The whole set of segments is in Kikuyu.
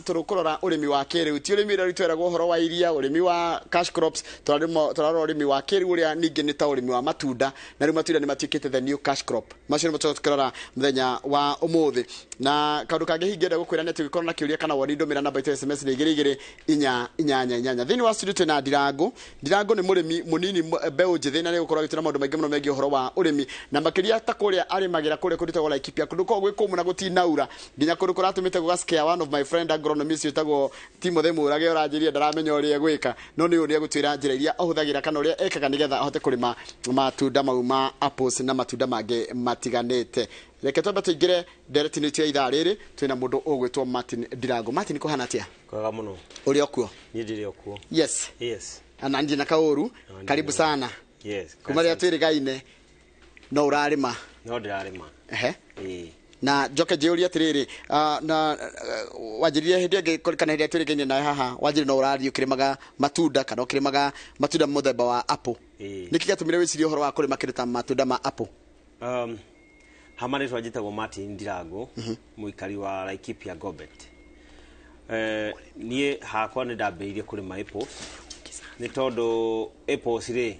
Tũrũkũrora ũrĩmi wa kĩrĩu, ti ũrĩmi ũrĩa rĩu tweragwo ũhoro wa iria, ũrĩmi wa cash crops. Tũrarora ũrĩmi wa kĩrĩu ũrĩa ningĩ nĩ ta ũrĩmi wa matunda, na rĩu matunda nĩ matuĩkĩte the new cash crop. Macio nĩmo tũkĩrora mũthenya wa ũmũthĩ. Na kaũndũ kangĩ hihi ngĩenda gũkwĩra nĩ atĩ ũngĩkorwo na kĩũria kana woni, ndũmĩra namba itũ ya SMS nĩ 22488. Thĩinĩ wa studio twĩna Ndirangu. Ndirangu nĩ mũrĩmi mũnini, mbeũ njĩthĩ, na nĩ gũkorwo agĩtwĩra maũndũ maingĩ mũno megiĩ ũhoro wa ũrĩmi, na makĩria ta kũrĩa arĩmagĩra kũrĩa kũndũ gwĩtagwo Laikipia, kũndũ kũu gwĩ kũmũ na gũtinaura, nginya kũndũ kũratũmĩte gũgacare one of my friend agronomist wĩtagwo Timothy Mũrage ũranjĩrire ndaramenya ũrĩa egwĩka, no nĩ ũyũ nĩ egũtwĩra njĩra iria ahũthagĩra kana ũrĩa ekaga nĩgetha ahote kũrĩma matunda mau ma apples na matunda mangĩ matiganĩte. Reke twambe tũingĩre ndereti-inĩ itũ ya ithaa rĩrĩ. Twĩna mũndũ ũgwĩtwo Martin Ndirangu. Martin, kũhana atĩa? Kwega mũno. Ũrĩ o kuo? Niĩ ndĩrĩ o kuo. Yes. Yes. Na ndirĩ na kaũru. Karibu sana. Yes. Kuma rĩrĩa twĩrĩgaine no ũrarĩma? No ndĩrarĩma. Ehe. Ĩĩ. Na njoke njĩũrie atĩrĩrĩ, na wanjĩrire hĩndĩ ĩngĩ kana hĩndĩ ĩrĩa twĩrĩgaine nawe haha, wanjĩrire no ũrathiĩ ũkĩrĩmaga matunda kana ũkĩrĩmaga matunda mũthemba wa apple. Ĩĩ. Nĩkĩ gĩatũmire wĩcirie ũhoro wa kũrĩma kĩndũ ta matunda ma apple? Hama rĩtwa njĩtagwo Martin Ndirango, mũikari wa Laikipia Gobet. Niĩ hakwa nĩ ndambĩrĩirie kũrĩma apples nĩ tondũ apples rĩ,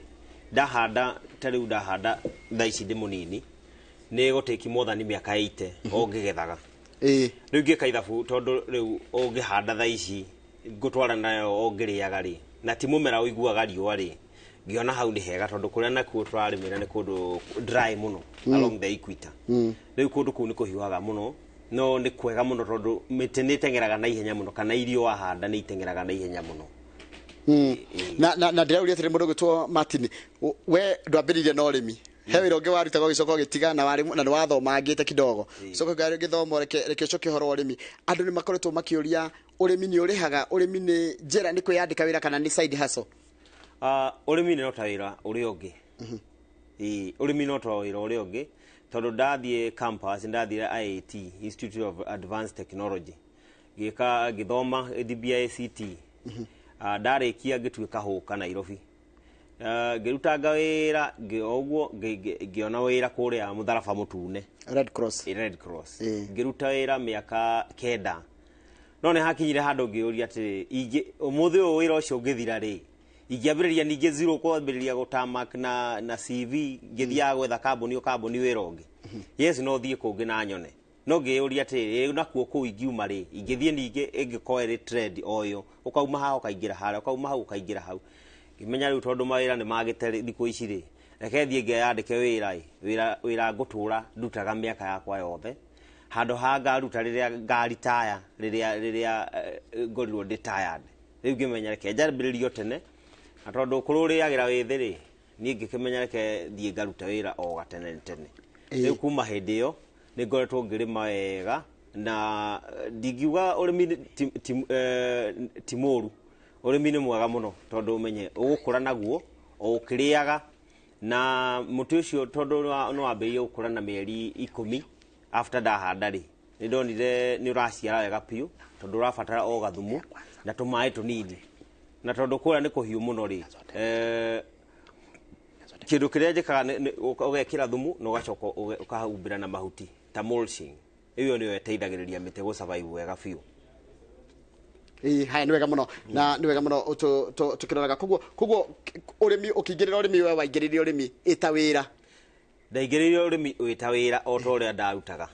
ndahanda ta rĩu ndahanda thaa ici ndĩ mũnini, nĩ gũtĩki more than mĩaka 80 ũngĩgethaga. Rĩu ngĩka ithabu, tondũ rĩu ũngĩhanda thaa ici ngũtwara nayo ũngĩrĩaga rĩ, na ti mũmera ũiguaga riũa rĩ, ngĩona hau nĩ hega, tondũ kũrĩa nakuo tũrarĩmĩra nĩ kũndũ dry mũno along the equator. Rĩu kũndũ kũu nĩ kũhiũhaga mũno, no nĩ kwega mũno tondũ mĩtĩ nĩ ĩteng'eraga na ihenya mũno, kana irio wahanda nĩ iteng'eraga na ihenya mũno. Na ndĩrauria atĩrĩ, mũndũ ũgwĩtwo Martin, we ndwambĩrĩirie na ũrĩmi, he wĩra ũngĩ warutaga ũgĩcoka ũgĩtiga, na warĩ na nĩ wathomangĩte kidogo, coka ũkĩgĩa gĩthomo. Reke ũcoke ũhoro wa ũrĩmi. Andũ nĩ makoretwo makĩũria, ũrĩmi nĩ ũrĩhaga? Ũrĩmi nĩ njĩra, nĩ kwĩyandĩka wĩra kana nĩ side hustle? Ũrĩmi nĩ no ta wĩra ũrĩa ũngĩ. Ĩĩ, ũrĩmi no ta wĩra ũrĩa ũngĩ, tondũ ndathiĩ campus, ndathire IAT, Institute of Advanced Technology, ngĩka ngĩthoma DBICT. Ndarĩkia ngĩtuĩka hũka Nairobi. Ngĩrutanga wĩra o ũguo, ngĩona wĩra kũrĩa Mũtharaba Mũtune. Red Cross. Red Cross. Ĩĩ. Ngĩruta wĩra mĩaka 9, no nĩ hakinyire handũ ngĩũria atĩrĩ, ũmũthĩ ũyũ wĩra ũcio ũngĩthira rĩ, ingĩambĩrĩria ningĩ zero, kwambĩrĩria gũtamak na CV, ngĩthiaga gwetha kambuni o kambuni wĩra ũngĩ. Yes, no thiĩ kũngĩ na nyone, no ngĩyũria atĩrĩ, ĩ nakuo kũu ingiuma rĩ, ingĩthiĩ ningĩ ĩngĩkorwo ĩrĩ trend o ĩyo, ũkauma haha ũkaingĩra harĩa, ũkauma hau ũkaingĩra hau. Ngĩmenya rĩu tondũ mawĩra nĩ magĩte thikũ ici rĩ, reke thiĩ ngeyandĩke wĩra ĩ wĩra ngũtũra ndutaga mĩaka yakwa yothe, handũ ha ngaruta rĩrĩa ngaritaya, rĩrĩa ngorirwo ndĩ tired. Rĩu ngĩmenya reke njambĩrĩrio tene, na tondũ ũkũrũ ũrĩagĩra wĩthĩ rĩ, niĩ ngĩkĩmenya reke thiĩ ngarute wĩra o gatene tene. Rĩu kuma hĩndĩ ĩyo nĩ ngoretwo ngĩrĩma wega, na ndingiuga ũrĩmi ti mũru. Ũrĩmi nĩ mwega mũno, tondũ ũmenye ũgũkũra naguo o ũkĩrĩaga na mũtĩ ũcio, tondũ nĩ wambĩrĩirie gũkũra na mĩeri 10 after ndahanda rĩ, nĩ ndonire nĩ ũraciara wega biũ, tondũ ũrabatara o gathumu na tũmaĩ tũnini, na tondũ kũrĩa nĩ kũhiũ mũno rĩ, kĩndũ kĩrĩa njĩkaga ũgekĩra thumu na ũgacoka ũkahumbĩra na mahuti ta mulching. Ĩyo nĩyo ĩteithagĩrĩria mĩtĩ gũ survive wega biũ. Ĩĩ, haya, nĩ wega mũno, na nĩ wega mũno tũkĩroraga. Koguo ũrĩmi, ũkĩingĩrĩra ũrĩmi, we waingĩrĩire ũrĩmi ĩta wĩra? Ndaingĩrĩire ũrĩmi wĩ ta wĩra o ta ũrĩa ndarutaga,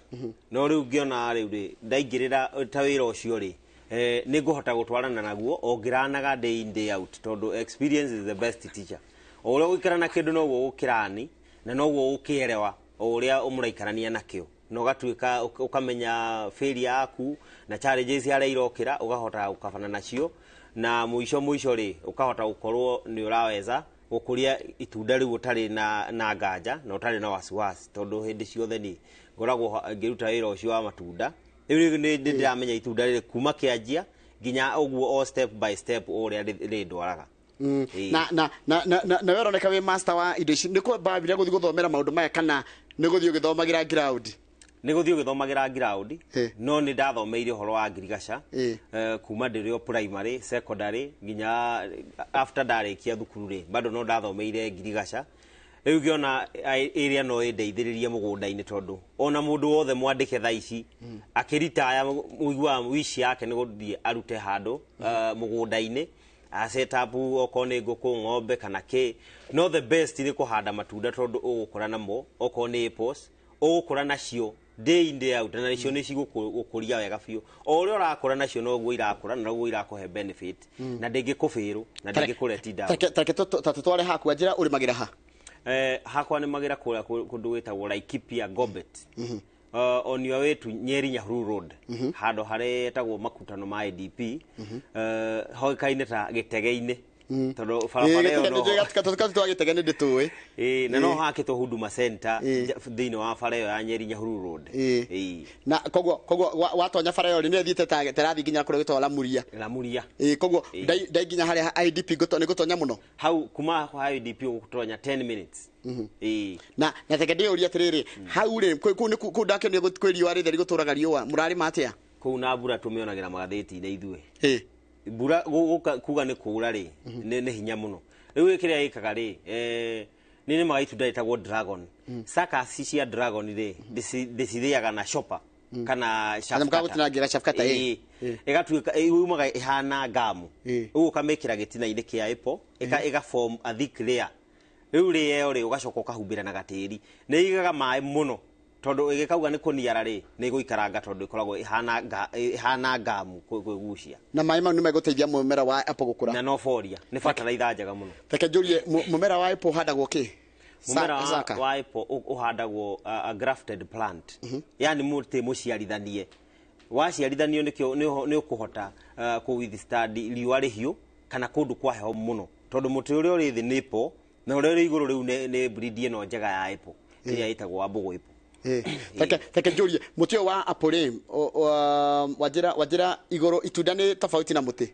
no rĩu ngĩona rĩu rĩ, ndaingĩrĩra ta wĩra ũcio rĩ, nĩ ngũhota gũtwarana naguo o ngĩranaga day in day out, tondũ experience is the best teacher. O ũrĩa ũgũikara na kĩndũ, noguo ũgũkĩrani na noguo ũgũkĩerewa o ũrĩa mũraikarania nakĩo, na ũgatuĩka ũkamenya failure yaku na challenges harĩa irokĩra, ũkahota gũkabana nacio, na mũico mũico rĩ, ũkahota gũkorwo nĩ ũraweza gũkũria itunda rĩu ũtarĩ na nganja na ũtarĩ na wasiwasi, tondũ hĩndĩ ciothe ni ngoragwo ngĩruta wĩra ũcio wa matunda. Rĩu nĩ ndĩramenya itunda rĩrĩ kuma kĩanjia nginya ũguo, o step by step ũrĩa rĩndwaraga. Ĩĩ. Na we ũroneka wĩ master wa indo ici. Nĩ kwambĩrĩria gũthiĩ gũthomera maũndũ maya kana nĩ gũthiĩ ũgĩthomagĩra ground? Nĩ gũthiĩ ũgĩthomagĩra ground. No nĩ ndathomeire ũhoro wa ngirigaca kuma ndĩrĩ o primary, secondary, nginya after ndarĩkia thukuru rĩ, bado no ndathomeire ngirigaca. Rĩu ngĩona area no ĩndeithĩrĩrie mũgũnda-inĩ, tondũ ona mũndũ wothe mwandĩke thaa ici akĩritaya, mũiguaga wici yake nĩ gũthiĩ arute handũ mũgũnda-inĩ, a set up okorwo nĩ ngũkũ, ng'ombe kana kĩ. No the best nĩ kũhanda matunda, tondũ ũgũkũra namo, okorwo nĩ apples ũgũkũra nacio day in, day out, na nacio nĩ cigũkũria wega biũ. O ũrĩa ũrakũra nacio noguo irakũra na noguo irakũhe benefit, na ndĩngĩkũbĩrũ na ndĩngĩkũreti down. Tareke tũtware haku, anjĩra ũrĩmagĩra ha? Hakwa nĩ magĩra kũrĩa kũndũ gwĩtagwo Laikipia Gobet, on your way to Nyeri Nyahururu Road, handũ harĩa etagwo makutano ma IDP, hoĩkaine ta Gĩtege-inĩ, tondũ barabara ĩyo no Tũka Gĩtege nĩ ndĩtũĩ. Ĩĩ, na no hakĩtwo Huduma Center thĩinĩ wa bara ĩyo ya Nyeri Nyahururu Road. Ĩĩ. Na koguo watonya bara ĩyo rĩ, nĩ ĩthiĩte ta terathiĩ nginya kũrĩa gwĩtagwo Lamuria. Lamuria. Ĩĩ, koguo ndai nginya harĩa IDP nĩ gũtonya mũno. Hau kuma kwa IDP ũgũtonya 10 minutes. Ĩĩ. Na reke ndĩyũrie atĩrĩrĩ, hau rĩ, kũu nĩ kũu ndakĩonire kwĩ riũa rĩtheri, gũtũraga riũa, mũrarĩma atĩa? Kũu na mbura tũmĩonagĩra magathĩti-inĩ ithuĩ. Mbura kuga nĩ kũra rĩ, nĩ hinya mũno. Rĩu kĩrĩa ĩkaga rĩ, nĩ nĩmaga itunda rĩtagwo dragon. Suckers cia dragon rĩ, ndĩcithĩaga na chopper kana chaff Kanyamũ ka cutter. gũtinangia chaff cutter, ĩĩ. Ĩĩ. Ĩgatuĩka yumaga ĩhana ngamu. Ũguo ũkamĩkĩra gĩtina-inĩ kĩa apple, ĩga form a thick layer. Rĩu layer ĩyo rĩ, ũgacoka ũkahumbĩra na gatĩri. Nĩ ĩigaga maĩ mũno, tondũ ĩgĩkauga nĩ kũniara rĩ, nĩ ĩgũikaranga, tondũ ĩkoragwo ĩhana ngamu kwĩgucia. Na maĩ mau nĩ megũteithia mũmera wa apple gũkũra. Na no boria nĩ bataraitha njega mũno. Reke njũrie, mũmera wa apple ũhandagwo kĩ? Mũmera Zaka. wa apple ũhandagwo a grafted plant, yani mũtĩ mũciarithanie. Waciarithanio nĩkĩo nĩ ũkũhota kũ withstand riũa rĩhiũ kana kũndũ kwa heho mũno, tondũ mũtĩ ũrĩa ũrĩ thĩ nĩ apple, na ũrĩa ũrĩ igũrũ rĩu nĩ breed ĩno njega ya apple ĩrĩa ĩtagwo Wambũgũ apple. Reke njũrie, mũtĩ ũyũ wa apple rĩ, wanjĩra igũrũ itunda nĩ tofauti na mũtĩ?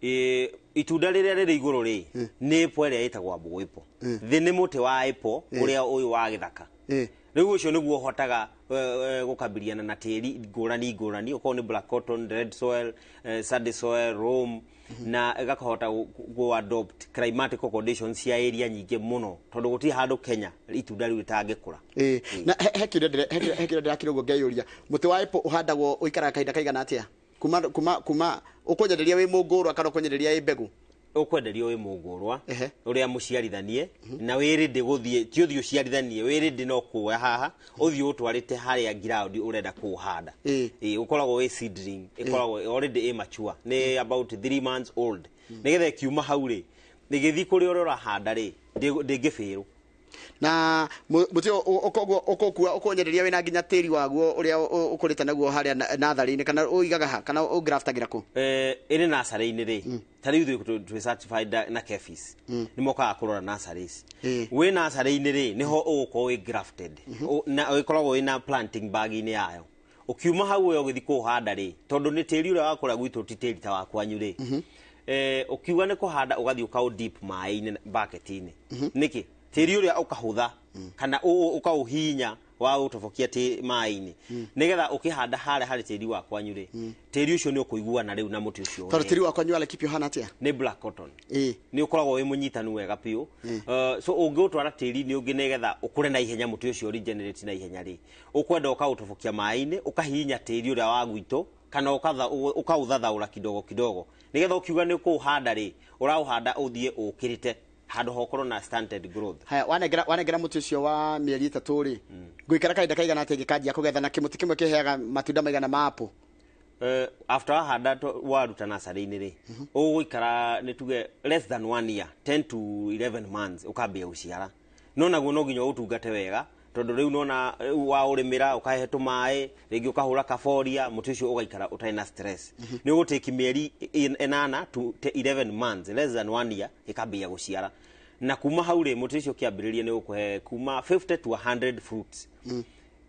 Ĩ, itunda rĩrĩa rĩrĩ igũrũ rĩ, nĩ apple ĩrĩa ĩtagwo Wambũgũ apple. Thĩ nĩ mũtĩ wa apple ũrĩa ũyũ wa gĩthaka. Rĩu ũcio nĩguo ũhotaga gũkabiliana na tĩri ngũrani ngũrani, okorwo nĩ black cotton, red soil, sandy soil, loam, na ĩgakahota gũ adopt climatic conditions cia area nyingĩ mũno, tondũ gũtirĩ handũ Kenya itunda rĩu rĩtangĩkũra. Ĩĩ. Na he kĩũria ndĩrakĩra ũguo ngeyũria, mũtĩ wa apple ũhandagwo ũikaraga kahinda kaigana atĩa kuma ũkũnyenderia wĩ mũngũrwa kana ũkũnyenderia ĩ mbegũ? Ũkwenderio wĩ mũngũrwa ũrĩa mũciarithanie na wĩ ready gũthiĩ, ti ũthiĩ ũciarithanie, wĩ ready no kuoya haha ũthiĩ ũtwarĩte harĩa ground ũrenda kũũhanda. Ĩĩ, ũkoragwo wĩ seedling, ĩkoragwo already ĩ mature, nĩ about 3 months old, nĩgetha ĩkiuma hau rĩ, ĩgĩthiĩ kũrĩa ũrĩa ũrahanda rĩ, ndĩngĩbĩrũ. Na mũtĩ ũyũ koguo ũkũkua ũkũnyenderia wĩna nginya tĩri waguo ũrĩa ũkũrĩte naguo harĩa natharĩ-inĩ, kana ũigaga ha, kana ũgraftagĩra kũ? Ĩrĩ nursery-inĩ rĩ, ta rĩu ithuĩ twĩ certified na KEPHIS, nĩ mokaga kũrora nurseries. Wĩ nursery-inĩ rĩ, nĩho ũgũkorwo wĩ grafted. Na ĩkoragwo wĩna planting bag-inĩ yayo. Ũkiuma hau we ũgĩthiĩ kũũhanda rĩ, tondũ nĩ tĩri ũrĩa wakũra gwitũ ti tĩri ta wa kwanyu rĩ, ũkiuga nĩ kũhanda, ũgathiĩ ũkaũ dip maĩ-inĩ bucket-inĩ. Nĩkĩ tĩri ũrĩa ũkahũtha kana ũkaũhihinya wa ũtobokia maĩ-inĩ, nĩgetha ũkĩhanda harĩa harĩ tĩri wa kwanyu rĩ, tĩri ũcio nĩ ũkũiguana rĩu na mũtĩ ũcio Tondũ wega. Tĩri wakwa nyua Laikipia ũhana atĩa? Nĩ black cotton. Nĩ ũkoragwo wĩ mũnyitanu wega biũ. So ũngĩũtwara tĩri-inĩ ũngĩ, nĩgetha ũkũre na ihenya, mũtĩ ũcio regenerate na ihenya rĩ, ũkwenda ũkaũtobokia maĩ-inĩ, ũkahihinya tĩri ũrĩa wa gwitũ kana ũkaũthathaũra kidogo kidogo, nĩgetha ũkiuga nĩ ũkũũhanda rĩ, ũraũhanda ũthiĩ ũkĩrĩte handũ hokorwo na stunted growth. Haya, wanengera mũtĩ ũcio wa mĩeri 3 rĩ, ngũikara kahinda kaigana atĩa ngĩkanjia kũgetha, na kĩmũtĩ kĩmwe kĩheaga matunda maigana ma apple? After wahanda, waruta nursery-inĩ rĩ, ũgũikara nĩ tuge less than one year, 10 to 11 months, ũkambia gũciara. No naguo no nginya ũtungate wega, tondũ rĩu nona rĩu waũrĩmĩra, ũkahe tũmaĩ rĩngĩ, ũkahũra kaboria, mũtĩ ũcio ũgaikara ũtarĩ na stress. Nĩ ũgũtĩki mĩeri 8 to 11 months, less than one year, ĩkambia gũciara. Na kuma hau rĩ, mũtĩ ũcio ũkĩambĩrĩria nĩ ũkũhe kuma 50 to 100 fruits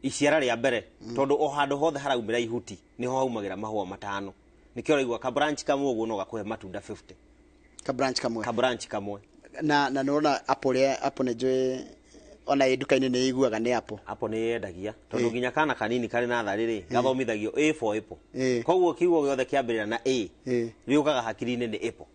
iciara rĩa mbere, tondũ o handũ hothe haraumĩra ihuti nĩho haumagĩra mahũa matano. Nĩkĩo ũraigua ka branch kamwe ũguo no gakũhe matunda 50. Ka branch kamwe? Ka branch kamwe. Na nĩwona apple rĩa apple nĩ njũĩ ona ĩ nduka-inĩ nĩ iguaga nĩ apple. Apple nĩ yendagia, tondũ nginya kana kanini karĩ natharĩ rĩ, gathomithagio A for apple. Koguo kiugo gĩothe kĩambĩrĩra na A rĩũkaga hakiri-inĩ nĩ apple.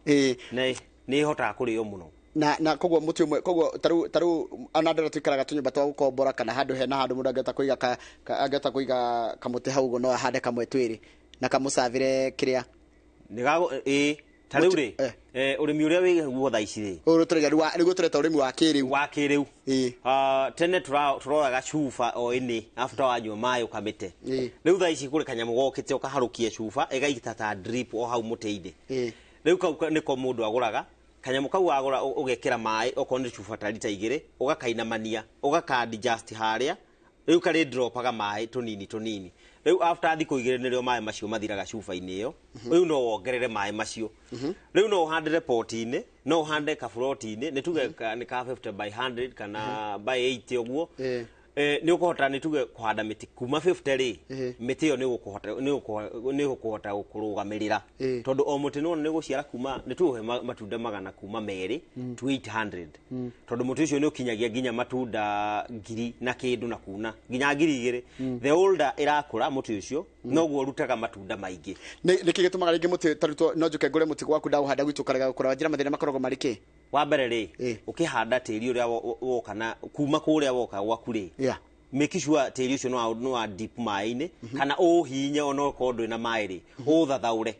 Na nĩ ĩhotaga kũrĩo mũno. Na koguo muti umwe koguo taru ona andũ arĩa tũikaraga tũnyũmba twa gũkombora kana handũ hena handũ mũndũ angĩhota kũiga angĩhota kũiga kamũtĩ hau ũguo no ahande kamwe twĩrĩ na kamũcavĩre kĩrĩa ĩ ta rĩu rĩ, ũrĩmi ũrĩa wĩ guo thaa ici rĩ, ũyũ tũraiga nĩguo tũreta ũrĩmi wa kĩrĩu. Wa kĩrĩu. Tene tũroraga cuba o ĩnĩ after wanyua maĩ ũkamĩte. Rĩu thaa ici kũrĩ kanyamũ gokĩte ũkaharũkia cuba ĩgaita ta drip o hau mũtĩ-inĩ. Rĩu kau nĩko mũndũ agũraga kanyamũ kau wagũra ũgekĩra maĩ okorwo nĩ cuba ta rita 2 ũgakainamania ũgaka adjust harĩa rĩu karĩ dropaga maĩ tũnini tũnini. Rĩu after thikũ 2 nĩrĩo maĩ macio mathiraga cuba-inĩ ĩyo. Rĩu no wongerere maĩ macio. Rĩu no ũhandĩre poti-inĩ, no ũhande kaburoti-inĩ, nĩ tuge nĩ ka 50 by 100 kana by 80 ũguo. Nĩ ũkũhota nĩ tuge kũhanda mĩtĩ kuma 50 rĩ, mĩtĩ ĩyo nĩ ũkũhota gũkũrũgamĩrĩra. Tondũ o mũtĩ nĩwona nĩ ũgũciara kuma nĩ tuũhe matunda 100 kuma 2 to 800. Tondũ mũtĩ ũcio nĩ ũkinyagia nginya matunda 1000 na kĩndũ na kuna nginya 2000. The older ĩrakũra mũtĩ ũcio noguo ũrutaga matunda maingĩ. Nĩ kĩ gĩtũmaga rĩngĩ mũtĩ tarutwo no njũke ngũre mũtĩ gwaku ndaũhanda gwitũ ũkarega gũkũra wanjĩra mathĩna makoragwo marĩ kĩ? Wa mbere rĩ, ũkĩhanda tĩri ũrĩa woka na kuma kũrĩa woka gwaku rĩ, make sure tĩri ũcio nĩ wa deep maĩ-inĩ kana ũũhinye ona okorwo ndwĩ na maĩ rĩ, ũũthathaũre.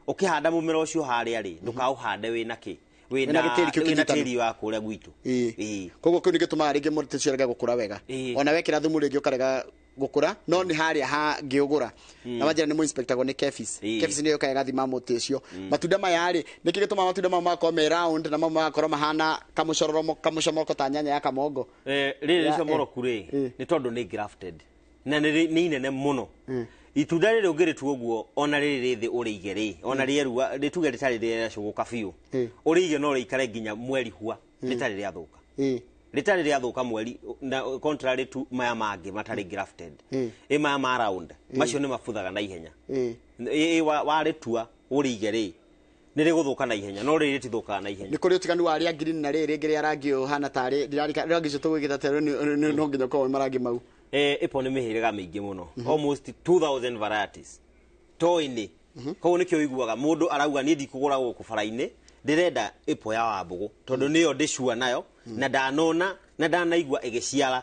Ũkĩhanda mũmera ũcio harĩa rĩ, ndũkaũhande wĩna kĩ? Wĩna gĩtĩri kĩu Wĩna kĩnyitanu. tĩri wa kũrĩa gwitũ. Koguo kĩu nĩ gĩtũmaga rĩngĩ mũtĩ ũcio ũrege gũkũra wega. Ona wekĩra thumu rĩngĩ ũkarega gũkũra, no nĩ harĩa hangĩũgũra. Na wanjĩra nĩ mũinspectagwo nĩ KEPHIS. KEPHIS nĩyo yũkaga ĩgathima mũtĩ ũcio. Matunda maya rĩ, nĩkĩ gĩtũmaga matunda mau magakorwo me round na mau magakorwo mahana kamũcororomo kamũcomoko ta nyanya ya kamongo? Rĩrĩ rĩcomoroku rĩ, nĩ tondũ nĩ grafted na nĩ inene mũno. Itunda rĩrĩ ũngĩrĩtua ũguo ona rĩrĩ rĩ thĩ ũrĩige rĩ, ona rĩerua rĩtuge rĩtarĩ rĩacũgũka biũ, ũrĩige no rĩikare nginya mweri hua rĩtarĩ rĩathũka. Rĩtarĩ rĩathũka mweri na contrary to maya mangĩ matarĩ grafted. Ĩ maya ma round macio nĩ mabuthaga na ihenya. Warĩtua ũrĩige rĩ, nĩ rĩgũthũka na ihenya, no rĩrĩ rĩtithũkaga na ihenya. Nĩ kũrĩ ũtiganu wa rĩa green na rĩrĩ rĩngĩ rĩa rangi ũyũ ũhana tarĩ rangi ũcio tũgwĩkĩta terũ no nginya ũkorwo wĩ marangi mau. Ĩpo nĩ mĩhĩrĩga mĩingĩ mũno, almost 2000 varieties toĩ-inĩ. Koguo nĩkĩo ũiguaga mũndũ arauga niĩ ndikũgũra gũkũ bara-inĩ, ndĩrenda ĩpo ya Wambũgũ tondũ nĩyo ndĩcua nayo na ndanona na ndanaigua ĩgĩciara.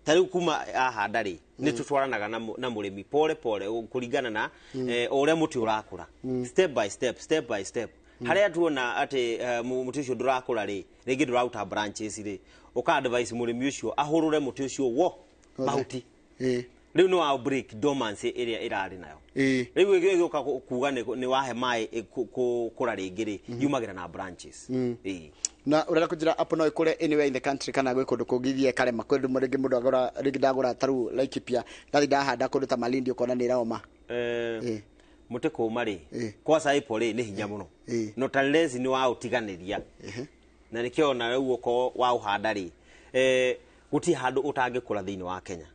Ta rĩu kuma ahanda rĩ, nĩ tũtwaranaga na mũrĩmi pole pole kũringana na o ũrĩa mũtĩ ũrakũra, step by step, step by step. Harĩa tuona atĩ mũtĩ ũcio ndũrakũra rĩ, rĩngĩ ndũraruta branches rĩ, ũka advise mũrĩmi ũcio ahũrũre mũtĩ ũcio wo mahuti. Rĩu nĩ wa break dormancy ĩrĩa ĩrarĩ nayo. Rĩu ĩgĩũka kuga nĩ wahe maĩ kũra rĩngĩ rĩ, yumagĩra na branches. Na ũrenda kũnjĩra apple no ĩkũre anywhere in the country kana gwĩ kũndũ kũngĩ ithiĩ ĩkarema? Kwĩ ndũ rĩngĩ mũndũ agũra rĩngĩ ndagũra ta rĩu Laikipia ndathi ndahanda kũndũ ta Malindi ũkona nĩ ĩraoma. Mũtĩ kũma rĩ, kwaca apple rĩ nĩ hinya mũno. No ta less nĩ waũtiganĩria. Na nĩkĩo ona rĩu okorwo waũhanda rĩ, gũtirĩ handũ ũtangĩkũra thĩinĩ wa Kenya.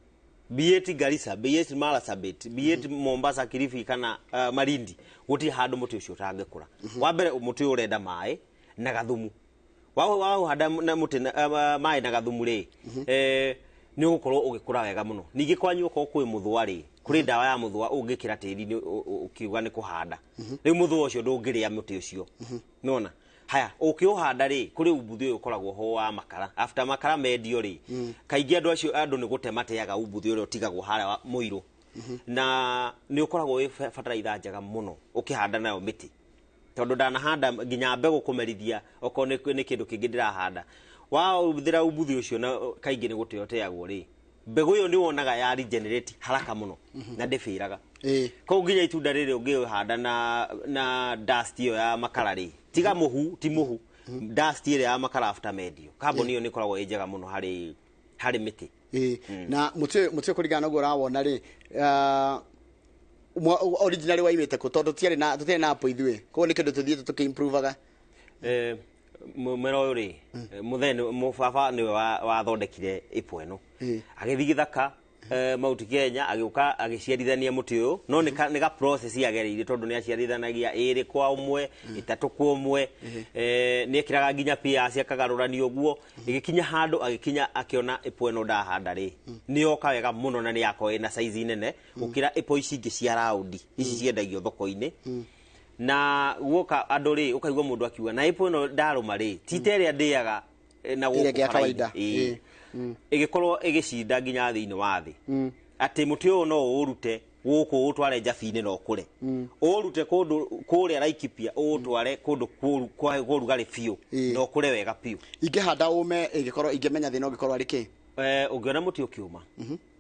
Be it Garissa, be it Marsabit, be it Mombasa, Kilifi kana Malindi, gũtirĩ handũ mũtĩ ũcio ũtangĩkũra. Wa mbere mũtĩ ũyũ ũrenda maĩ na gathumu. Waũhanda na mũtĩ na maĩ na gathumu rĩ, nĩ ũgũkorwo ũgĩkũra wega mũno. Ningĩ kwanyu okorwo kwĩ mũthũa rĩ, kũrĩ ndawa ya mũthũa ũngĩkĩra tĩri-inĩ ũkiuga nĩ kũhanda. Rĩu mũthũa ũcio ndũngĩrĩa mũtĩ ũcio. Nĩwona? Haya, ũkĩũhanda rĩ, kũrĩ umbuthĩ ũyũ ũkoragwo ho wa makara. After makara mendio rĩ, kaingĩ andũ acio andũ nĩ gũte mateaga umbuthĩ ũrĩa ũtigagwo harĩa mũirũ. Na nĩ ũkoragwo wĩ bataraitha njega mũno ũkĩhanda nayo mĩtĩ. Tondũ ndanahanda nginya mbegũ kũmerithia okorwo nĩ kĩndũ kĩngĩ ndĩrahanda. Wahũthĩra umbuthĩ ũcio na kaingĩ nĩ gũteo ũteagwo rĩ, mbegũ ĩyo nĩ wonaga ya regenerate haraka mũno na ndĩbĩraga. Koguo nginya itunda rĩrĩ ũngĩhanda na dust ĩyo ya makara rĩ, tiga mũhu, ti mũhu, dust ĩrĩa ya makara after mendio, carbon ĩyo nĩ ĩkoragwo ĩ njega mũno harĩ mĩtĩ. Na mũtĩ kũringana na ũguo ũrawona rĩ, originally waimĩte kũ? Tondũ tũtiarĩ na apple ithuĩ, koguo nĩ kĩndũ tũthiĩte tũkĩ-improvaga. Mũmera ũyũ rĩ, mũthee mũbaba nĩwe wathondekire ĩpo ĩno. Agĩthiĩ gĩthaka, Mount Kenya, agĩũka agĩciarithania mũtĩ ũyũ, no nĩ ga process agereire tondũ nĩ aciarithanagia 2 kwa 1, 3 kwa 1, nĩ ekĩraga nginya pears akagarũrania ũguo, ĩgĩkinya handũ agĩkinya akĩona ĩpo ĩno ndahanda rĩ, nĩ yoka wega mũno na nĩ yakorwo ĩna size nene gũkĩra ĩpo ici ingĩ cia round, ici ciendagio thoko-inĩ. Na guoka andũ rĩ, ũkaigua mũndũ akiuga na apple ĩno ndarũma rĩ, ti ta ĩrĩa ndĩaga na Ĩrĩa ĩngĩ ya gũkũ kawaida. barainĩ. Ĩĩ. Ĩgĩkorwo ĩgĩcinda nginya thĩinĩ wa thĩ, atĩ mũtĩ ũyũ no ũũrute gũkũ ũtware Njabi-inĩ na ũkũre, ũũrute kũndũ kũrĩa Laikipia ũũtware kũndũ kwa ũrugarĩ biũ na ũkũre wega biũ. Ingĩhanda ũme, ĩngĩkorwo ingĩmenya thĩna ũngĩkorwo arĩ kĩ? Ũngĩona mũtĩ ũkĩũma,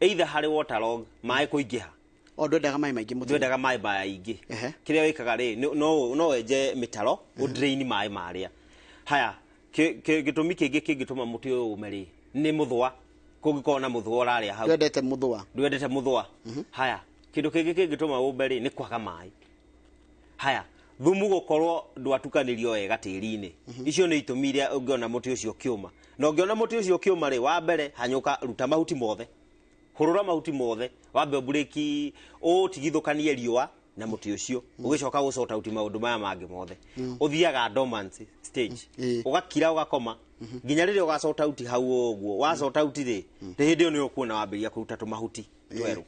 either harĩ waterlog, maĩ kũingĩha. O ndwendaga maĩ maingĩ mũtĩ? Ndwendaga maĩ maingĩ. Kĩrĩa wĩkaga rĩ, no wenje mĩtaro, ũdrain maĩ marĩa. Haya, gĩtũmi kĩngĩ kĩngĩtũma mũtĩ ũyũ ũme rĩ, nĩ mũthũa. Kũngĩkorwo na mũthũa ũrarĩa hau. Ndwendete mũthũa? Ndwendete mũthũa. Haya, kĩndũ kĩngĩ kĩngĩtũma ũmbe rĩ, nĩ kwaga maĩ. Haya, thumu gũkorwo ndwatukanĩrio wega tĩri-inĩ. Icio nĩ itũmi iria ũngĩona mũtĩ ũcio ũkĩũma. Na ũngĩona mũtĩ ũcio ũkĩũma rĩ, wa mbere hanyũka, ruta mahuti mothe, hũrũra mahuti mothe, wambe ũmburĩki, ũtigithũkanie riũa na mũtĩ ũcio, ũgĩcoka gũ sort out maũndũ maya mangĩ mothe. Ũthiaga dormancy stage, ũgakira, ũgakoma nginya rĩrĩa ũga sort out hau. Ũguo wa sort out rĩ, nĩ hĩndĩ ĩyo nĩ ũkuona wambĩrĩria kũruta tũmahuti twerũ.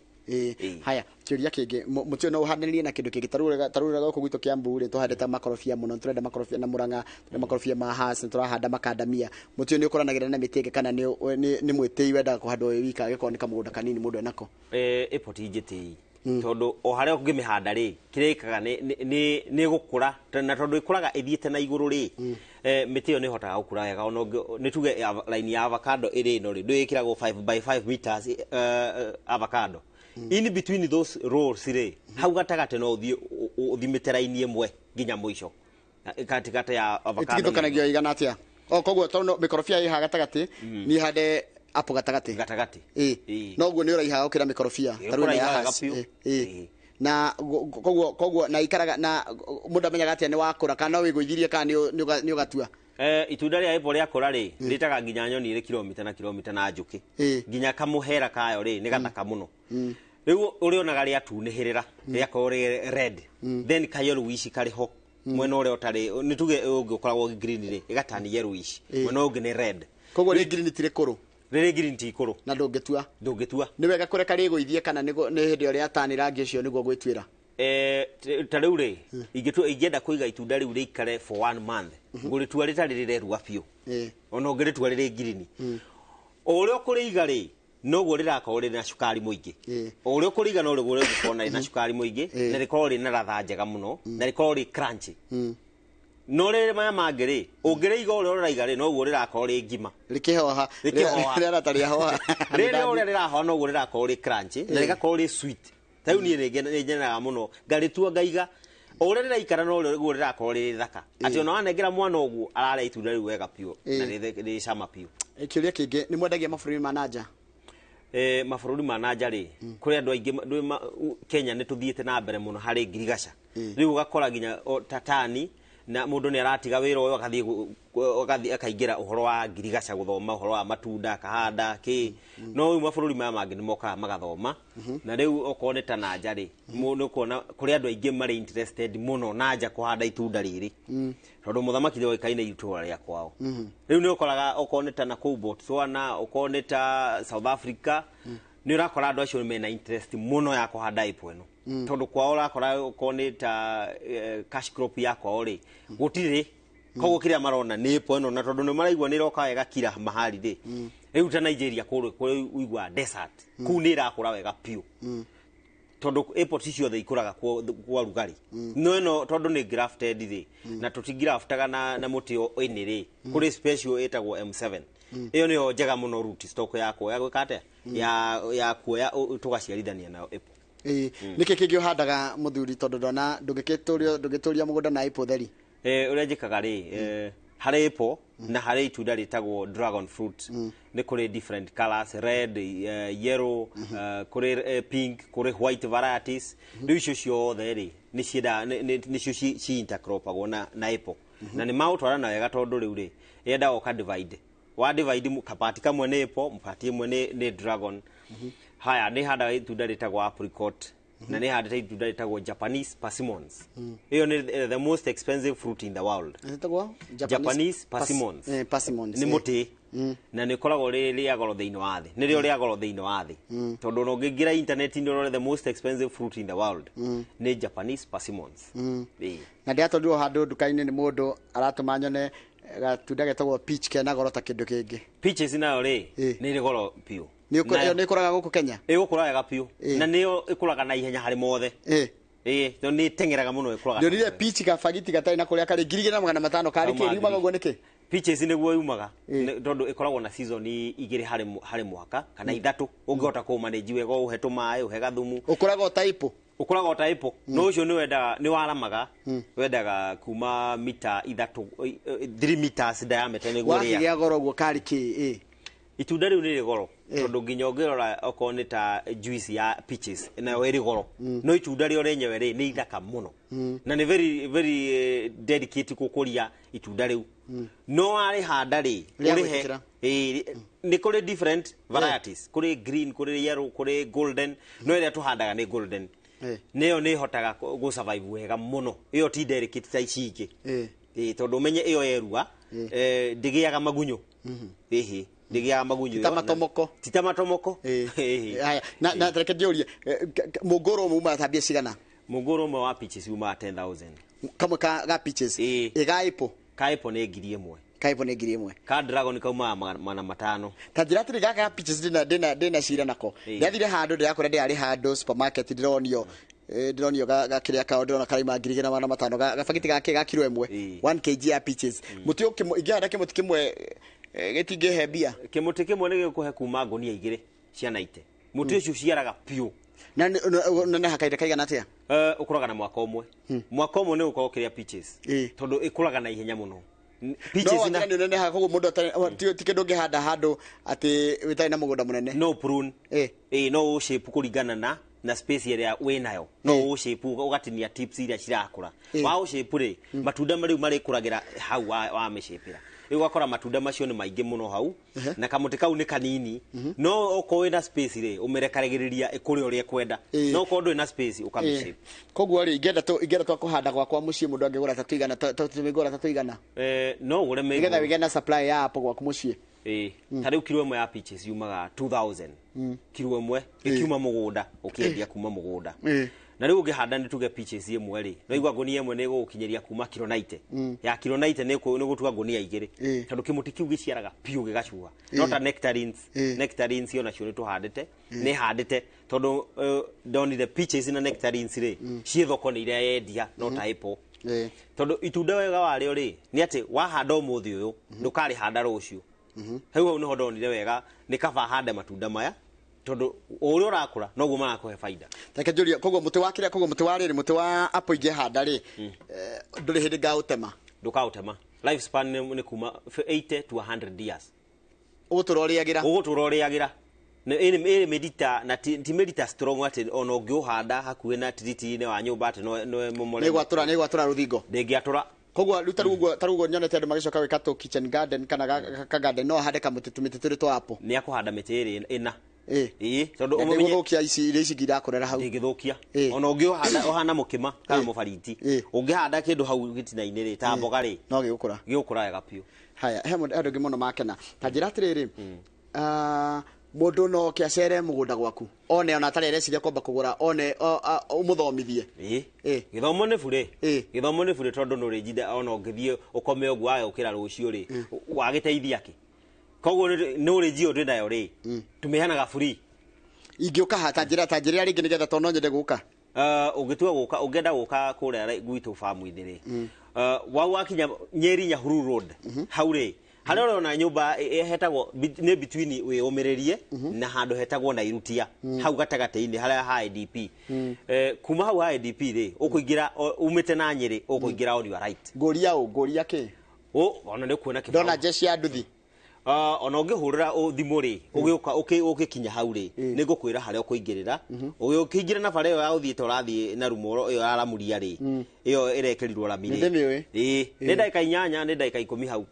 Haya, kĩũria kĩngĩ, mũtĩ ũyũ no ũhandanĩrie na kĩndũ kĩngĩ? Tarĩu gũkũ gwitũ Kĩambu rĩ, tũhandĩte makorobia mũno, tũrenda makorobia na Mũrang'a, tũrenda makorobia ma Hass, nĩ tũrahanda makandamia. Mũtĩ ũyũ nĩ ũkũranagĩra na mĩtĩ ĩngĩ, kana nĩ mwĩtĩi wendaga kũhandwo wĩ wika, angĩkorwo nĩ kamũgũnda kanini mũndũ enako? Ĩpo ti njĩtĩi, tondũ o harĩa ũngĩmĩhanda rĩ, kĩrĩa ĩkaga nĩ gũkũra, na tondũ ĩkũraga ĩthiĩte na igũrũ rĩ, mĩtĩ ĩyo nĩ ĩhotaga gũkũra wega. Ona nĩ tuge line ya avocado ĩrĩ ĩno rĩ, ndũĩkĩragwo 5 by 5 meters, avocado in between those rows rĩ, hau gatagatĩ no ũthiĩ ũthimĩte line ĩmwe nginya mũico katikati ya avocado. Ĩtigithũkanagio igana atĩa? O koguo tondũ mĩkorobia ĩ haha gatagatĩ, niĩ hande apple gatagatĩ? Gatagatĩ. Noguo nĩ ũraihaga gũkĩra mĩkorobia Ĩĩ, tarĩu ĩno ya ũkũraiha wega Hass. biũ. Na koguo na ikaraga na mũndũ amenyaga atĩa nĩ wakũra, kana no wĩgũithirie, kana nĩ ũgatua? Itunda rĩa apple rĩakũra rĩ, rĩtaga nginya nyoni ĩrĩ kilomita na kilomita na njũkĩ. Nginya kamũhera kayo rĩ, nĩ gathaka mũno. Rĩu ũrĩonaga rĩatunĩhĩrĩra, rĩakorwo rĩ red, then ka yellowish karĩ ho mwena ũrĩa ũtarĩ, nĩ tuge ũngĩ ũkoragwo green rĩ, ĩgatani yellowish, mwena ũngĩ nĩ red. Koguo rĩ green ti rĩkũrũ? Rĩrĩ green ti ikũrũ. Na ndũngĩtua? Ndũngĩtua. Nĩ wega kũreka rĩgũithie, kana nĩ hĩndĩ ĩyo rĩatani rangi ũcio nĩguo gwĩtuĩra? Ta rĩu rĩ, ingĩtua, ingĩenda kũiga itunda rĩu rĩikare for one month, ngũrĩtua rĩtarĩ rĩrerua biũ. Ona ũngĩrĩtua rĩrĩ ngirini, o ũrĩa ũkũrĩiga rĩ, noguo rĩrakorwo rĩrĩ na cukari mũingĩ. O ũrĩa ũkũrĩiga no rĩguo rĩgũkorwo na rĩna cukari mũingĩ, na rĩkorwo rĩna latha njega mũno, na rĩkorwo rĩ crunchy. No rĩrĩ maya mangĩ rĩ, ũngĩrĩiga ũrĩa ũraiga rĩ, noguo rĩrakorwo rĩ ngima. Rĩkĩhoha. Rĩkĩhoha. Rĩara ta rĩahoha. Rĩrĩ ũrĩa rĩrahoha noguo rĩrakorwo rĩ crunchy na rĩgakorwo rĩ sweet. Ta rĩu niĩ nĩ ngenaga mũno ngarĩtua ngaiga, o ũrĩa rĩraikara no rĩguo rĩrakorwo rĩrĩ thaka, atĩ ona wanengera mwana ũguo ararĩa itunda rĩu wega biũ na rĩ cama biũ. Kĩũria kĩngĩ, nĩ mwendagia mabũrũri ma nanja? Mabũrũri ma nanja rĩ, kũrĩ andũ aingĩ Kenya nĩ tũthiĩte na mbere mũno harĩ ngirigaca. Rĩu ũgakora nginya tatani na mũndũ nĩ aratiga wĩra ũyũ, agathiĩ agathiĩ akaingĩra ũhoro wa ngirigaca, gũthoma ũhoro wa matunda, akahanda kĩ. No rĩu mabũrũri maya mangĩ nĩ mokaga magathoma. Na rĩu okorwo nĩ ta nanja rĩ, nĩ ũkuona kũrĩ andũ aingĩ marĩ interested mũno nanja kũhanda itunda rĩrĩ, tondũ mũthamaki nĩoĩkaine itũra rĩa kwao. Rĩu nĩ ũkoraga okorwo nĩ ta na kũu Botswana, okorwo nĩ ta South Africa, nĩ ũrakora andũ acio mena interest mũno ya kũhanda apple ĩno, tondũ kwao ũrakora okorwo nĩ ta cash crop ya kwao rĩ, gũtirĩ. Koguo kĩrĩa marona nĩ apple ĩno, na tondũ nĩ maraigua nĩ ĩroka wega kila mahali rĩ. Rĩu ta Nigeria, kũrĩa kũrĩa ũiguaga desert, kũu nĩ ĩrakũra wega biũ, tondũ apple ti ciothe ikũraga kwa rugarĩ. No ĩno tondũ nĩ grafted rĩ, na tũtigraftaga na mũtĩ ĩnĩ rĩ, kũrĩ special ĩtagwo M7, ĩyo nĩyo njega mũno root stock ya kuoya gwĩka atĩa, ya kuoya tũgaciarithania nayo apple. Nĩkĩ kĩngĩ ũhandaga, mũthuri, tondũ ndona ndũngĩtũria mũgũnda na apple theri? Ũrĩa njĩkaga rĩ, harĩ apple na harĩ itunda rĩtagwo dragon fruit, nĩ kũrĩ different colors, red, yellow, kũrĩ pink, kũrĩ white varieties. Rĩu icio ciothe rĩ, nĩ ciendaga nĩcio ci intercropagwo na apple, na nĩ magũtwarana wega, tondũ rĩu rĩ, yendaga ũka divide, wa divide kapati kamwe nĩ apple, part ĩmwe nĩ dragon. Haya, nĩ handaga itunda rĩtagwo apricot. Na nĩ handĩte itunda rĩtagwo Japanese persimmons. Ĩyo nĩ the most expensive fruit in the world. Ĩtagwo Japanese persimmons. Persimmons. Nĩ mũtĩ na nĩ ũkoragwo rĩ rĩa goro thĩinĩ wa thĩ, nĩrĩo rĩa goro thĩinĩ wa thĩ, tondũ ona ũngĩingĩra internet-inĩ ũrore the most expensive fruit in the world nĩ Japanese persimmons. Ĩĩ. Na ndĩratwarirwo handũ nduka-inĩ nĩ mũndũ aratũma nyone gatunda getagwo peach kena goro ta kĩndũ kĩngĩ. Peaches nayo rĩ, nĩ ĩrĩ goro biũ. Ĩyo nĩ ĩkũraga gũkũ Kenya? Ĩgũkũra wega biũ na nĩyo ĩkũraga na ihenya harĩ mothe. Ĩĩ, tondũ nĩ ĩteng'eraga mũno, ĩkũraga. Ndionire peach gabagiti gatarĩ na kũrĩa karĩ 2500 karĩ Kauma kĩ riumaga ũguo nĩkĩ? Peaches nĩguo yumaga. Tondũ ĩkoragwo na season igĩrĩ harĩ mwaka kana ithatũ, ũngĩhota kũmanage wega, ũhe tũmaĩ, ũhe gathumu. Ũkũraga o ta apple? Ũkũraga o ta apple, no ũcio nĩ wendaga, nĩ waramaga, wendaga kuma mita 3, 3 meters diameter nĩguo rĩa. Wakĩgĩa goro ũguo karĩ kĩ ĩ? Itunda rĩu nĩ rĩ goro tondũ nginya ũngĩrora okorwo nĩ ta juice ya peaches nayo ĩrĩ goro, no itunda rĩo rĩenyewe rĩ nĩ ithaka mũno na nĩ very very delicate gũkũria itunda rĩu, no warĩhanda rĩ, Rĩa ũrĩhe gwĩtĩkĩra. Ĩĩ, nĩ kũrĩ different varieties, kũrĩ green, kũrĩ yellow, kũrĩ golden, no ĩrĩa tũhandaga nĩ golden. Nĩyo nĩ ĩhotaga gũ survive wega mũno, ĩyo ti delicate ta ici ingĩ. Ĩĩ, tondũ ũmenye ĩyo yerua ndĩgĩaga magunyũ. Ĩhĩ, ndĩgĩaga magunyũ Ti ta ĩyo. matomoko. Ti ta matomoko. Ĩhĩ. Haya, na reke ndĩũrie, mũngũrũ ũmwe umaga ta mbia cigana? Mũngũrũ ũmwe wa peaches umaga 10,000. Kamwe ka peaches? Ĩĩ. Ĩ ga apple? Ka apple nĩ 1000. Ka apple nĩ 1000. Ka dragon kaumaga 500. Ta njĩra atĩrĩ, gaka ga peaches ndĩna cira nako. Ndathire handũ ndĩrakora ndĩrarĩ handũ supermarket, ndĩronio gakĩrĩa kao, ndĩrona karaima 2500 gabagiti gake ga kiro 1. 1 kg ya peaches, mũtĩ ũkĩmwe ingĩhanda kĩmũtĩ kĩmwe gĩtingĩhe mbia? Kĩmũtĩ kĩmwe nĩ gĩgũkũhe kuma ngũnia 2 cia 90. Mũtĩ ũcio ũciaraga biũ. Na nĩ hakahinda kaigana atĩa? Ũkũraga na mwaka ũmwe. Mwaka ũmwe nĩ ũgũkorwo ũkĩrĩa peaches tondũ ĩkũraga na ihenya mũno. No Peaches na watiga nĩ ũnenehaga, koguo mũndũ ti kĩndũ ũngĩhanda handũ atĩ wĩtarĩ na mũgũnda mũnene? No prune. Ĩĩ, no ũshape kũringana na space ĩrĩa wĩnayo, no ũshape ũgatinia tips iria cirakũra. Wa ũshape rĩ, matunda rĩu marĩkũragĩra hau wa mĩshapĩra. Rĩu ũgakora matunda macio nĩ maingĩ mũno hau na kamũtĩ kau nĩ kanini, no okorwo wĩna space rĩ, ũmĩrekaragĩrĩria ĩkũre ũrĩa ĩkwenda, no okorwo ndũrĩ na space, ũkamĩshape. Koguo rĩ, ingĩenda twa kũhanda gwakwa mũciĩ, mũndũ angĩgũra ta tũigana, tũmĩgũra ta tũigana? No ũgũre nĩgetha mĩgũrũ. wĩgĩe na supply ya apple gwaku mũciĩ. Ĩĩ, ta rĩu kiro 1 ya peaches yumaga 2000, kiro 1 ĩkiuma mũgũnda, ũkĩendia kuma mũgũnda. Na rĩu ũngĩhanda, nĩ tuge peaches 1 rĩ, no igua ngũnia 1 nĩ ĩgũgũkinyĩria kuma kiro 90 ya kiro 90 nĩ gũtua ngũnia 2, tondũ kĩmũtĩ kĩu gĩciaraga biũ gĩgacuha, no ta nectarines. Nectarines onacio nĩ tũhandĩte, nĩ handĩte, tondũ ndonire peaches na nectarines rĩ ciĩ thoko nĩ irendia no ta apple, tondũ itunda wega warĩo rĩ nĩ atĩ wahanda ũmũthĩ ũyũ, ndũkarĩhanda rũciũ. Hau nĩho ndonire wega nĩ kaba hande matunda maya, tondũ o ũrĩa ũrakũra noguo marakũhe baida. Reke njũrie, koguo mũtĩ wa kĩrĩa, koguo mũtĩ wa rĩrĩ, mũtĩ wa apple ingĩhanda rĩ, ndũrĩ hĩndĩ ngaũtema? Ndũkaũtema. Life span nĩ kuma 80 to 100 years. Ũgũtũra ũrĩagĩra? Ũgũtũra ũrĩagĩra. Ĩrĩ mĩrita na ti mĩrita strong atĩ ona ũngĩũhanda hakuhĩ na tiriti-inĩ wa nyũmba atĩ no ĩmomore. Nĩ gwatũra rũthingo? Ndĩngĩatũra. Koguo rĩu tarĩu ũguo nyonete andũ magĩcoka gwĩka tũ kitchen garden kana ka garden, no ahande kamũtĩ, tũmĩtĩ tũrĩ twa apple? Nĩ akũhanda mĩtĩ ĩrĩ ĩna. Ĩĩ, tondũ Na ũmenye ndĩgũthũkia ici irio ici ingĩ irakũrĩra hau? Ndĩngĩthũkia. Ona ũngĩũhanda ũhana mũkĩma kana mũbariti, ũngĩhanda kĩndũ hau gĩtina-inĩ rĩ, ta mboga rĩ, no gĩgũkũra. Gĩgũkũra wega biũ. Haya, he mũndũ, andũ angĩ mũno makena. Ta njĩra atĩrĩrĩ, mũndũ no oke acere mũgũnda gwaku one, ona atarĩ areciria kwamba kũgũra, one ũmũthomithie? Ĩĩ. Gĩthomo nĩ burĩ. Gĩthomo nĩ burĩ, tondũ nũrĩnjinda ona ũngĩthiĩ ũkome ũguo wage gũkĩra rũciũ rĩ, wagĩteithia kĩ? Koguo knowledge ĩyo twĩnayo rĩ, tũmĩheanaga free. Ingĩũka ha? Ta njĩra rĩngĩ nĩgetha, tondũ no nyende gũka. Ũngĩtua gũka, ũngĩenda gũka kũrĩa gwitũ famu-inĩ rĩ, wau wakinya Nyeri Nyahururu Road hau rĩ, harĩa ũrona nyũmba hetagwo nĩ between wĩyũmĩrĩrie na handũ hetagwo Nairutia, hau gatagatĩ-inĩ harĩa ha IDP. Kuma hau ha IDP rĩ, ũkũingĩra umĩte na Nyĩrĩ, ũkũingĩra on your right. Ngũria ũ? Ngũria kĩ? Ona nĩ ũkuona kĩbaũ. Ndona jeshi ya nduthi. Ona ũngĩhũrĩra thimũ rĩ, ũgĩũka ũgĩkinya hau rĩ, nĩ ngũkwĩra harĩa ũkũingĩrĩra. Ũkĩingĩra na bara ĩyo ya ũthiĩte ũrathiĩ na Rumoro, ĩyo ya Ramuria rĩ, ĩyo ĩrekĩrirwo rami rĩ. Nĩndĩmĩũĩ. Ĩĩ, nĩ ndagĩka 8, nĩ ndagĩka 10 hau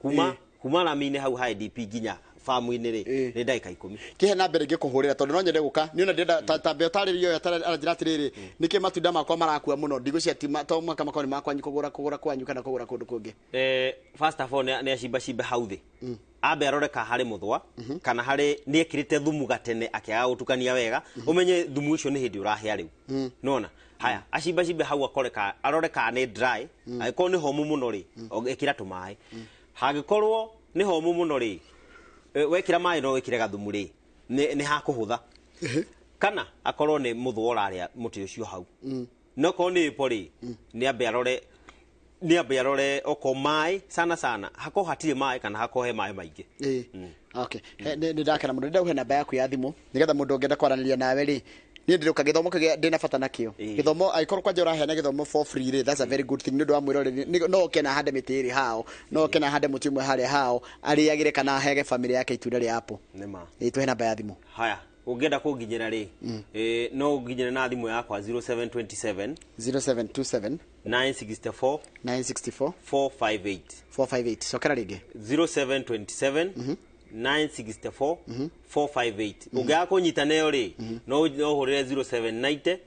kuma rami-inĩ hau ha IDP nginya famu-inĩ rĩ nĩ ndagĩka 10. Kihe na mbere ngĩkũhũrĩra tondũ no nyende gũka niĩ ona ndĩrenda ta mbeo tarĩrio ũyũ aranjĩra atĩrĩrĩ, nĩkĩ matunda makwa marakua mũno ndigũcia to mwaka makwa nĩ makwanyu kũgũra kwanyu kana kũgũra kũndũ kũngĩ. First of all nĩ acimba hau thĩ, ambe arore ka harĩ mũthwa kana harĩ nĩ ekĩrĩte thumu gatene akĩaga gũtukania wega, ũmenye thumu ũcio nĩ hĩndĩ ũrahĩa rĩu nona. Haya, acimba hau akore ka arore ka nĩ dry, angĩkorwo nĩ homu mũno rĩ, ĩkĩra tũmaĩ. Hangĩkorwo nĩ homu mũno rĩ, wekĩra maĩ no wĩkĩre gathumu rĩ, nĩ hakũhũtha. Kana akorwo nĩ mũthwa ũrarĩa mũtĩ ũcio hau. No korwo nĩ ĩpo rĩ, nĩ ambe arore oko maĩ sana sana, hakorwo hatirĩ maĩ kana hakorwo he maĩ maingĩ. Okay. Nĩ ndakena mũno, ndĩrauhe namba yaku ya thimũ nĩgetha mũndũ ũngĩenda kwaranĩria nawe rĩ, niĩ ndĩroka gĩthomo kĩu ndĩna bata nakĩo. Gĩthomo angĩkorwo kwanja ũraheana gĩthomo for free rĩ, that's a very good thing nĩ ũndũ wa mwĩroreri. No oke na ahande mĩtĩ ĩrĩ hao, no oke na ahande mũtĩ ũmwe harĩa hao, arĩagĩre kana aheage famĩlĩ yake itunda rĩa apple. Nĩma. Tũhe namba ya thimũ. Haya, ũngĩenda kũnginyĩra rĩ, no ũnginyĩre na thimũ yakwa 0727 0727 964 964 458. 458. Cokera rĩngĩ. 0727 964 458. Ũngĩaga kũnyita nayo rĩ, no ũhũrĩre 0790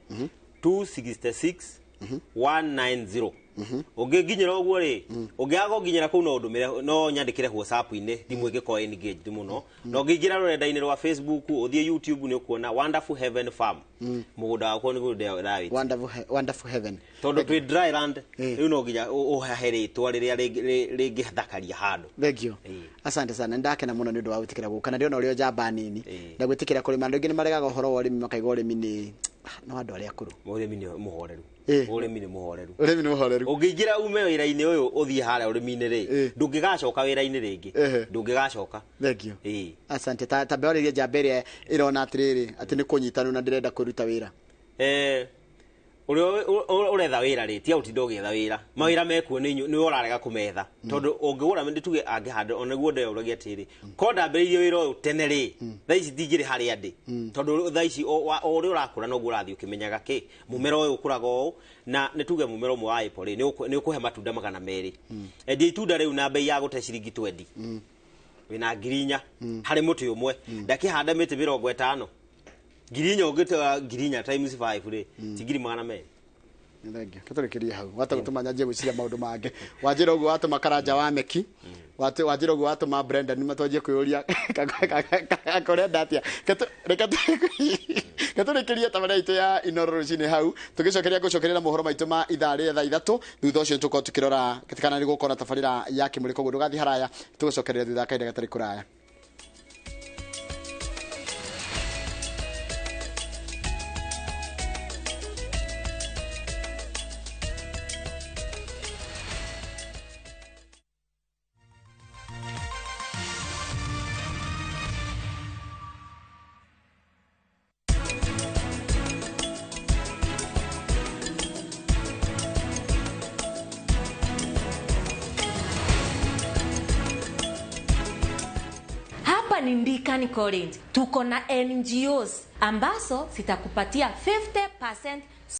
266 190. Ũngĩnginyĩra ũguo rĩ, ũngĩaga kũnginyĩra kũu no ũndũmĩre, no nyandĩkĩre WhatsApp-inĩ, thimũ ĩngĩkorwo engaged mũno. Na ũngĩingĩra rũrenda-inĩ rwa Facebook, ũthiĩ YouTube nĩ ũkuona Wonderful Heaven Farm. Mũgũnda wakwa nĩguo ndĩrawĩta. Wonderful Heaven. Tondũ twĩ dry land, rĩu no nginya ũhahe rĩtwa rĩrĩa rĩngĩthakaria handũ. Thank you. Asante sana, ndakena mũno nĩ ũndũ wa gwĩtĩkĩra gũka na ndĩrona ũrĩ o njamba nini na gwĩtĩkĩra kũrĩma. Andũ aingĩ nĩ maregaga ũhoro wa ũrĩmi, makaigua ũrĩmi nĩ no andũ arĩa akũrũ. Ũrĩmi nĩ mũhoreru. Ũrĩmi nĩ mũhoreru. Ũrĩmi nĩ mũhoreru. Ũngĩingĩra ume wĩra-inĩ ũyũ ũthiĩ harĩa ũrĩmi-inĩ rĩ, ndũngĩgacoka wĩra-inĩ rĩngĩ. Ndũngĩgacoka. Thank you. Asante. Ta mbeo rĩrĩa njamba ĩrĩa ĩrona atĩrĩrĩ atĩ nĩ kũnyitanwo na ndĩrenda kũruta wĩra. Ũrĩa ũretha wĩra rĩ, tiga gũtinda ũgĩetha wĩra. Mawĩra mekuo nĩ nĩwe ũrarega kũmetha. Tondũ ũngĩgũra nĩ tuge angĩhanda ona nĩguo ndeyũragia atĩrĩ, korwo ndambĩrĩirie wĩra ũyũ tene rĩ, thaa ici ndingĩrĩ harĩa ndĩ. Tondũ thaa ici o ũrĩa ũrakũra noguo ũrathiĩ ũkĩmenyaga kĩ, mũmera ũyũ ũkũraga ũũ, na nĩ tuge mũmera ũmwe wa apple rĩ, nĩ ũkũhe matunda 200. Endia itunda rĩu na bei ya gũte ciringi 20. Wĩna 4,000 harĩ mũtĩ ũmwe. Ndakĩhanda mĩtĩ 50. 4,000 ũngĩtoa 4,000 times 5 rĩ, ti 200,000. Thank you. Tũrĩkĩrie hau. Wata gũtũma nyanjie gwĩciria maũndũ mangĩ. Wanjĩra ũguo watũma Karanja wa Meki. Wanjĩra ũguo watũma Brenda nĩ matwanjie kwĩyũria kũrenda atĩa. Reke tũrĩkĩrie tabarĩra itũ ya Inoro rũcinĩ hau. Tũgĩcokeria ngũcokeria na mohoro maitũ ma ithaa rĩa thaa 3. Thutha ũcio tũkorwo tũkĩrora kana nĩ gũkorwo na tabarĩra ya kĩmũrĩko ũguo ndũgathiĩ haraya. Tũgũcokeria thutha wa kahinda gatarĩ kũraya. Ni Ndikani College. Tuko na NGOs ambazo zitakupatia 50%